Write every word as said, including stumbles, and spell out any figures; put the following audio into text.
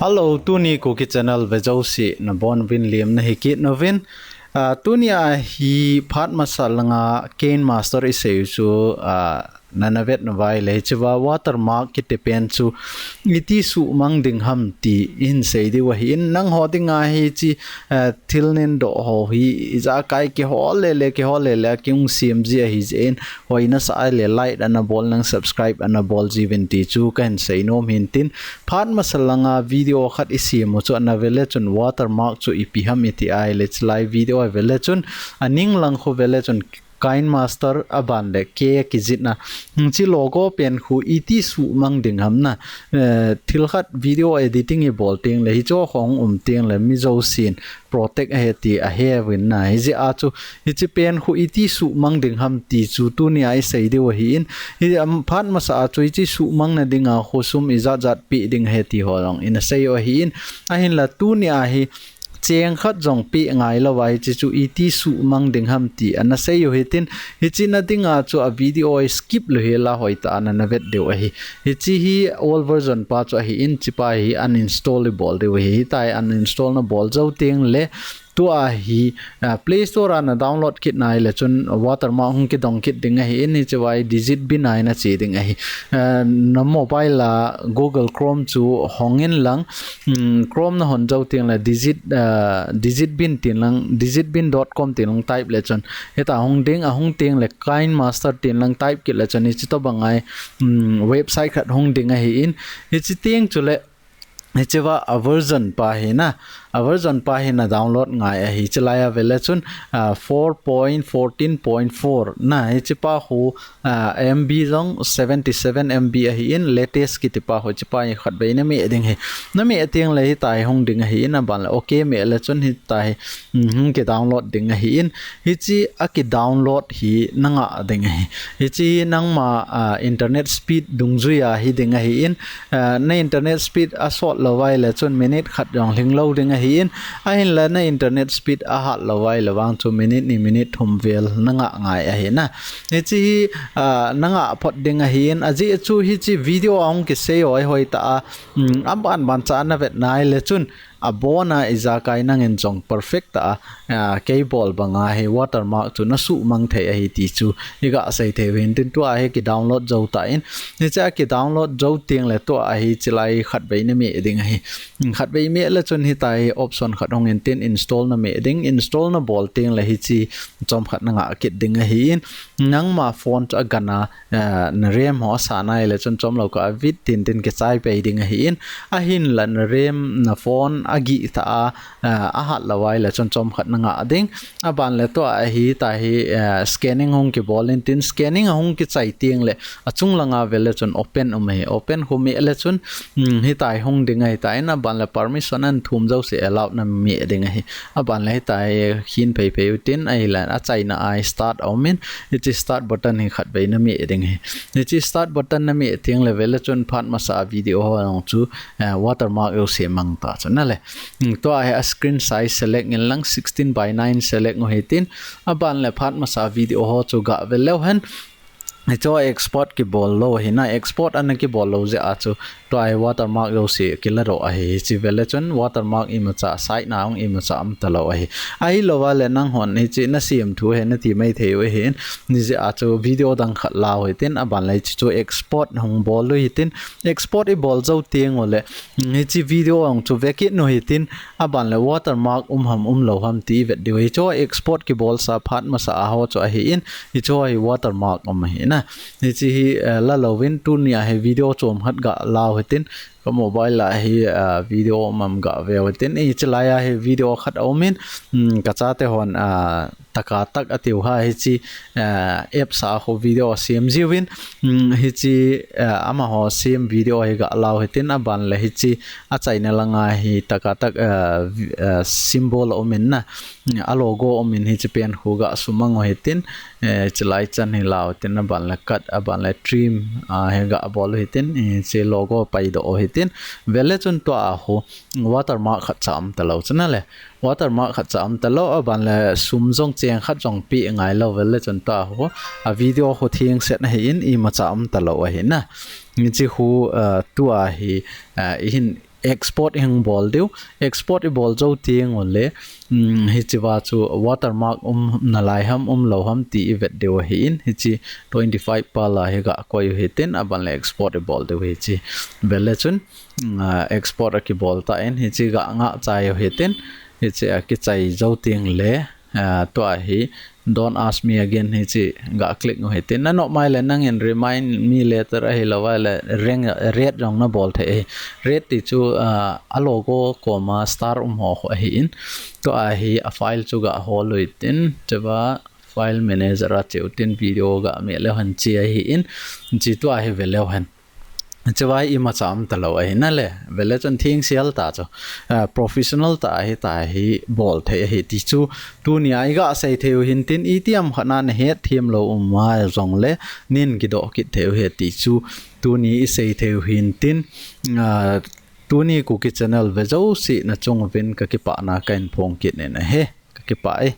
Hello, tuni Kuki Channel ve jouse nabonuvin lemna hi kit nauvin. Ah, tunia hi phat masa langa KineMaster isei u chu, ah, nana vet nauva ahile hichea watermark kiti pen chu iti suhmang ding ham ti ihin sei diu ahin, nangho dinga hiche, ah, thil neidoh ho hi ijakai kihol lele, kihol lele a kihung sem ji ahi jeh in, hoina sa ahile like ana bol, nang subscribe ana bol jiuvin ti chu kahin sei nom hin tin. Phat masa langa video khat isem u chu ana vele chun watermark chu ipi ham iti ahile, chulai video a vele chun, aning lang khu vele chun KineMaster aban le K kijihna, hiche logo pen khu iti suhmang ding ham na, eh, thil khat video editing ibol tengle hicheho hung um tengle mi jousen protect ahi ti ahe uvin na. Hijeh a chu hiche pen khu iti suhmang ding ham ti chu tunia isei diu ahin, hi, am, phat masa a chu hiche suhmang na dinga khu sum ijat jat peh ding ahi ti ho jong ina sei u ahin, ahinla tunia hi cheng khat jong peh ngai louva hiche chu iti suhmang ding ham ti ana sei u hitin, hiche na dinga chu a video skip lou hela hoitah a nana vet diu ahi. Hiche hi old version pa chu ahin, hichepa hi uninstall ibol diu ahi. Hitia hi uninstall nabol jou tengle tua hi, ah, Play Store a na download kit na ahile chun watermark hung kidong kit ding ahin, hichea hi Digit Bin a ina che ding ahi. Ah, na mobile a Google Chrome chu hong in lang, um, Chrome nahon jou tengle Digit, ah, Digit Bin tin lang, digit bin dot com tin lang type le chun hitia hung ding, ahung tengle KineMaster tin lang type kit le chun hiche tobang a hi, um, website khat hung ding ahin, hiche teng chule hichea a version pa hi na, a version pa hi na download ngai ahi, chulai a vele chun, ah, four point fourteen point four na, hichepa khu, ah, M B jong seventy seven M B ahin, latest kiti pa khu hichepa hi khatvei nameh ding ahi. Nameh tengle hitia hi hung ding ahin, aban le OK meh le chun hitia hi, um, hung kidownload ding ahin, hiche a kidownload hi nangah ding ahi. Hiche hi nangma, ah, internet speed dungjuia hi ding ahin, ah, na internet speed asot louva ahile chun minute khat jong lhing lou ding ahin, ahinla na internet speed ahat louva ahile vang chu minute ni minute thum vel nangah ngai ahi na. Hiche hi, ah, nangah phot ding ahin, ajeh chu hiche video a hung kisei u hi hoitah a, um, aban ban cha ana vet na ahile chun abona ijakai nangin jong perfect tah a, ah, kei bol banga hi watermark chu nasuhmang thei ahi ti chu iga sei thei u hin tin, tua hi kidownload jou tan, hiche a kidownload jou tengle tua hi chulai khatvei nameh ding ahi. Khatvei meh le chun hitia hi option khat hung in tin install nameh ding, install nabol tengle hiche chomkhat nangah kit ding ahin, nangma phone chu agana, eh, na RAM ho asat na ahile chun chomlou kah a vit tin tin kichai pai ding ahin, ahinla na RAM na phone agih tah a, eh, ahat louva ahile chun chomkhat nangah ding. Aban le tua hitia hi, eh, scanning hung kibol in tin, scanning ahung kichai tengle achung langa vele chun open um ahi, open khu meh le chun, um, hitia hi hung ding ahitan, aban le permission ana thum jouse allow nameh ding ahi. Aban le hitia hi khin phei phei u tin, ahile achaina a start aum in, hiche start button hi khatvei nameh ding ahi. Hiche start button nameh tengle vele chun phat masa a video ho jong chu, eh, watermark jouse mang ta chu nale. Um, tua hi a screen size select in lang sixteen by nine select u hitin, aban le phat masa a video ho chu ga ve leu hen. Hicheho export kibol lou ahi na, export ana kibol lou jeh a chu tua hi watermark jouse kiladoh ahi. Hiche vele chun watermark imacha, side na hung imacha um talou ahi. Ahilouva le nanghon hiche nasem thu hi nati mai thei u ahin, hijeh a chu video dang khat la u hitin, aban le hiche chu export hung bol u hitin, export ibol jou tengule hiche video jong chu vekit u hitin, aban le watermark um ham umlou ham ti ivet diu ahi. Hicheho export kibolsa phat masa a ho chu ahin, hicheho hi watermark um ahi na. Hiche hi, eh, la louvin tunia hi video chomkhat ga la u hitin, ka mobile a hi, eh, video um am ga ve u hitin, hiche laiya hi video khat aum in, um, kachate hon, ah, Takatak atiu ha, hiche, eh, apps a khu video asem jiuvin, um, hiche, eh, amaho sem video hi ga la u hitin, aban le hiche achaina langa hi Takatak, eh, vi-, eh, symbol aum in na, a logo aum in hiche pen khu ga sumang u hitin, eh, chulai chan hi la u hitin, aban le cut, aban le trim, ah, hi ga bol u hitin, hiche logo paidoh u hitin, vele chun tua a khu watermark khatcha um talou chu nale. Watermark khatcha um talou, aban le sum jong cheng khat jong peh ngai lou vele chun tua khu, a video khu thengset ahin imacha um talou ahi na. Hiche khu, ah, tua hi, ah, ihin Export i hung bol diu. Export i bol jou teng uleh, um, hiche va chu watermark um nalai ham, um lou ham ti i vet diu ahin, hiche twenty-five pal a hi ga koi u hitin, aban le export i bol diu hiche. Vele chun, um, ah, export a kibol tan, hiche ga ngah chai u hitin, hiche a kichai jou teng le, ah, tua hi, "Don't ask me again," hiche ga click u hitin. Na nop mai le nangin remind me later ahilou vai le ring, red jong na bol thei ahi. Red ti chu, ah, a logo koma star um ho ho ahin. Tua hi a file chu ga hol u hitin. Cheva file manager a cheu tin video ga meh leu hen chi ahin. Chi tua hi ve leu hen. Chevai imacha um talou ahi nale, vele chun thing sial ta chu, ah, professional ta ahi ta hi bol thei ahi ti chu, tuni a i ga sei thei u hin tin, itiham khat na na het them lou um a jong le, nin kidoh kit thei u hi ti chu, tuni i sei thei u hin tin, ah, tuni Kuki channel ve jouse na chung uvin ka kipana ka in phong kit in ahi, ka kipah e.